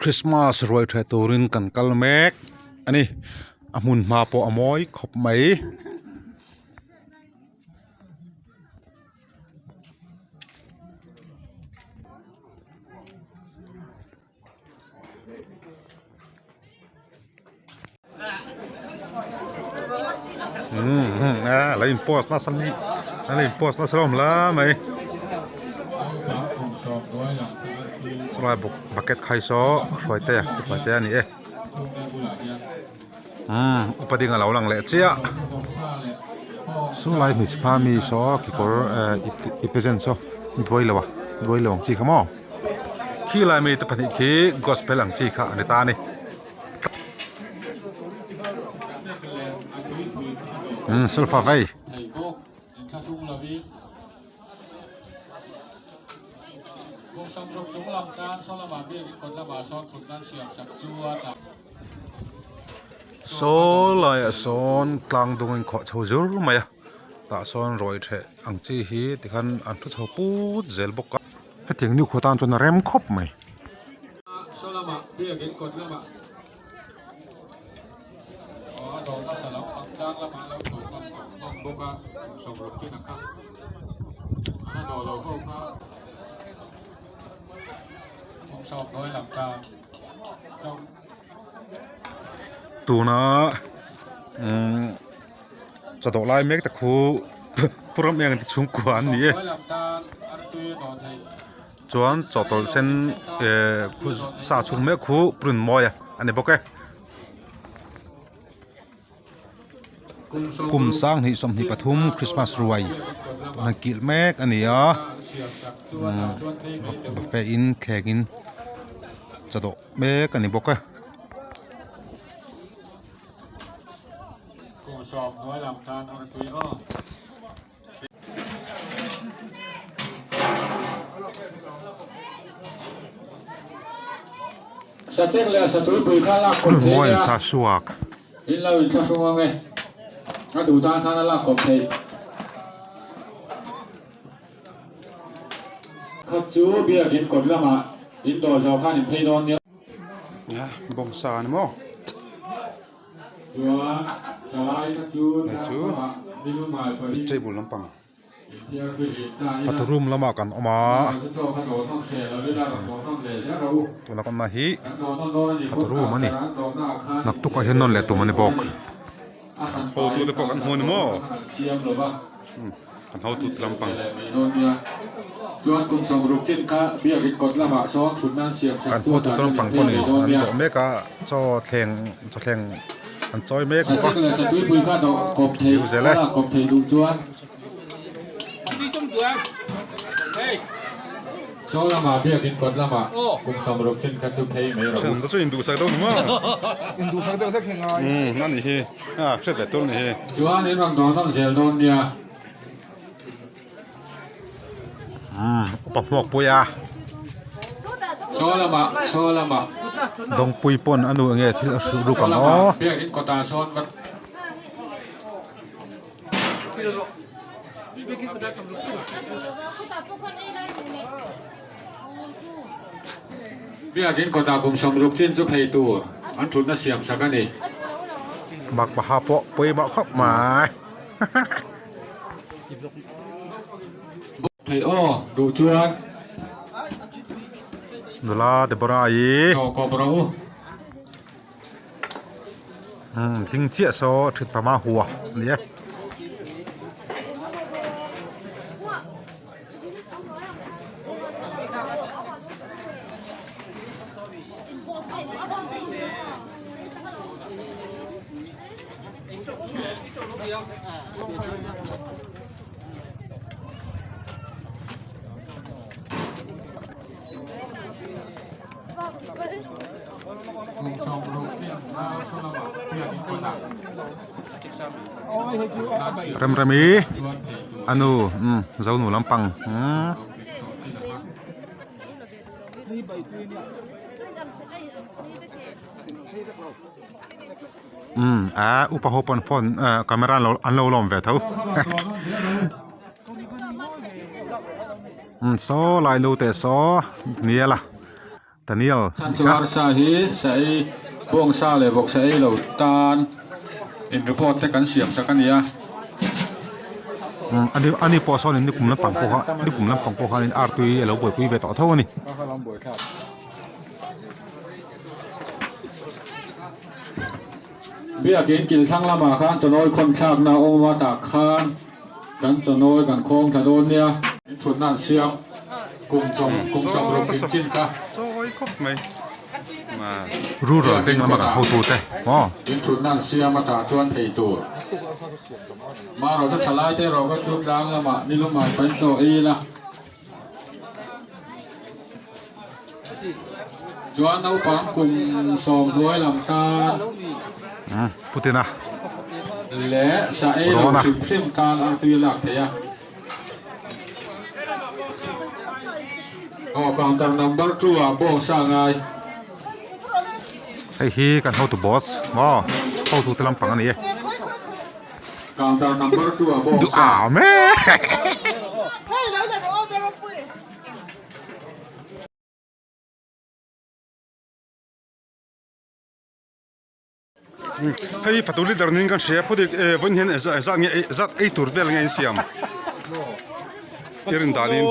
Christmas ruai ṭheh turin kan kal mek a ni a hmun hma pawh a mawi khawp mai. A lo in post nasa ni a lo in post nasa hlawm hle mai chulai bawk bucket khai saw hruaitea hruaitea a ni e umm upa ding a lo lang leh chiah chulai hmeichhe hma mi saw kekawr eh ipte zen saw duai lo a duai lo ang chi kha maw. Khi lai mite pahnih khi gospel ang chi kha a ni ta a ni. Umm sulfa vei. Saw laiah sawn tlang dung a inkhawh chho zur mai a tah sawn ruai theh ang chi hi tikhan an thu chho put zel bawk a. Hetiang nu khaw tan chuan a rem khawp mai. Tuna umm chawdawh lai mek te khu pu ram eng te chhungkua an ni e chuan chawhtawlh sen eh khu sa chhung mek khu pu rinmawia a ni bawk e kum sanghnih 23 Christmas ruai an kilh mek a ni a umm buffet in thleng in chawdawh mek a ni bawk e. Mawi sa suak. Bawngsa a ni maw. Hei chu vegetable lampang fatu room lamah kan awm a tuna kan awmna hi fatu room a ni naktukah hian nawn leh tum a ni bawk hotu te pawh kan hmu a ni maw. Kan hotu te lampang. Kan hotu te lampang pawh ni an dawh mek a chaw thleng chaw thleng an chawi mek bawk a view zel e. Thian te chu induhsak deuh ni maw umm a nih hi. A hriat ve tur ni hi. Chuan in rawn dawn nawn zel dawn nia. Umm upa hmuak pui a. Saw lamah saw lamah. Dawngpui pawn a nu enge thil a hrilh ruk ang aw. Biakin kawtah sawn va. Biakin kawtah kum 60 chin chu phei tur an thutna siam sak a ni. Bak paha pawh pawimawh khawp mai. Thei aw duh chuan. Nula Deborah i. Dawh kawp rawh u. Umm ding chiah saw thut pama hua a ni e. Remremi a nu umm zonu lampang umm. Umm a upa ho pawn phone ah camera an lo lawm ve tho umm saw lai nu te saw Daniel a. Daniel Chhan chu arsa hi sa ei bawng sa leh vawk sa ei lo tan in report te kan siam sak a nia. Ani ani pawh sawn in nikum lampang pawh kha nikum lampang pawh khan in artui a lo buaipui ve tawh tho a ni. Biakin kil thlang lamah khan chawnawi khawn thlakna a awm a tah khan kan chawnawi kan khawng thla dawn nia. In thutna an siam kum chawm kum sawm ruk in chin kha. Rural bank lama kan hotute maw. In thutna an siam a tah chuan thei tur. Marawh chu thalai te erawh kha chu tlang lamah nilumah pain chaw ei ila. Chuan naupang kum sawmhnuai lam tan Putina leh sa ei lo hrim hrim tan artui a lak theih a. Aw counter number 2 ah bawng sa ngai. Hei hi kan hotu boss maw hotu te lampang a ni e. Counter number 2 ah bawng sa. Duh am e. Hei fatu leader niin kan hria pawh eh vawiin hian zat nge zat ei tur vel nge an siam i rin danin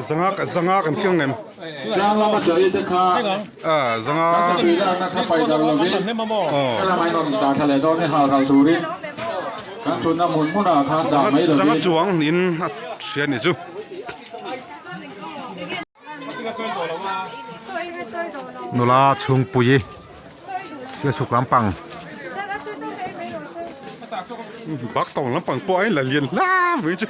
zanga zanga kan thleng em zanga zanga chuang niin a hria a nih chu. Nula chhungpui sialsuk lampang bak tawng lampang pawh a inla lian hla mai chu.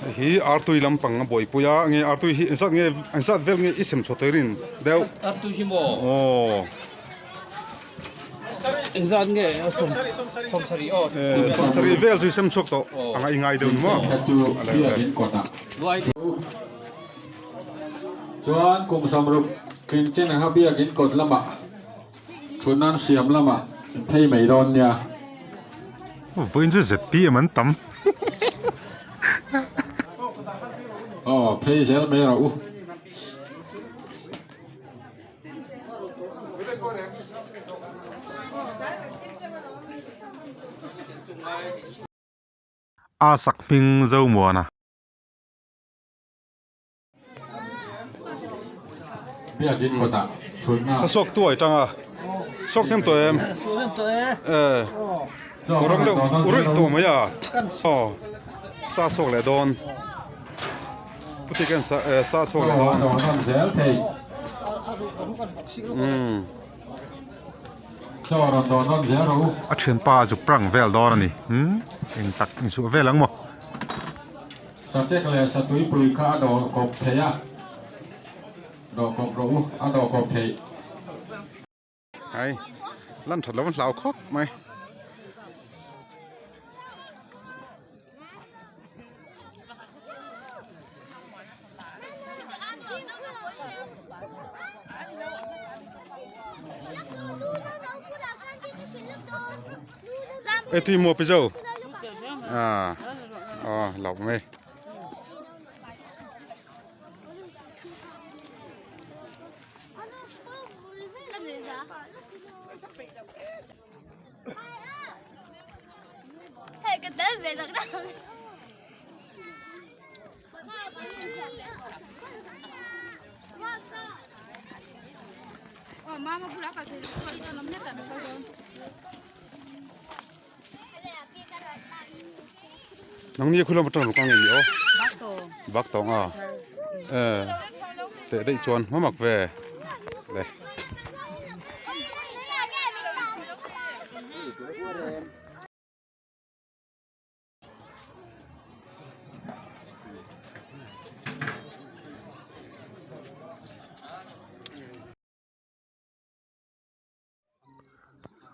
Hei hi artui lampang a buaipui a nge artui hi engzat nge engzat vel nge i sem chhuah tawh rin deuh artui hi maw aw engzat nge a sawm sawmsarih aw sawmsarih vel chu i sem chhuak tawh anga i ngai deuh ni maw Chuan kum sawmruk tling chin kha biakin kawt lamah Thutnan siam lamah in phei mai dawn nia. Vawiin chu ZPM an tam. Aw phei zel mai rawh u. A sak hming Zomuana. Sa sawk tuai tang a sawk hnem tawh em eh rawng deuh ruih tawh mai a aw sa sawk leh dawn puti khian sa eh sa chhuak leh dawn umm a thianpa a zuk prang vel dawn a ni umm eng tak insuah vel ang maw. Sachek leh Satuipui kha a dawh kawp thei a, dawh kawp rawh u, a dawh kawp theih. Hai, lan that lo an hlau khawp mai. Ê tui mua pi dâu à ờ lọc mê Nangni khulam atang lo kang nge ni aw bak tawng a eh teh daih chuan hma mak ve le.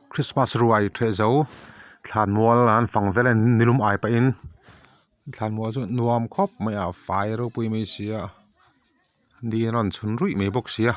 Christmas ruai ṭheh zo thlanmual an fang vel a nilum ai pahin thlanmual chu nuam khawp mai a fai ropui mai si a. Ni a rawn chhun ruih mai bawk si a.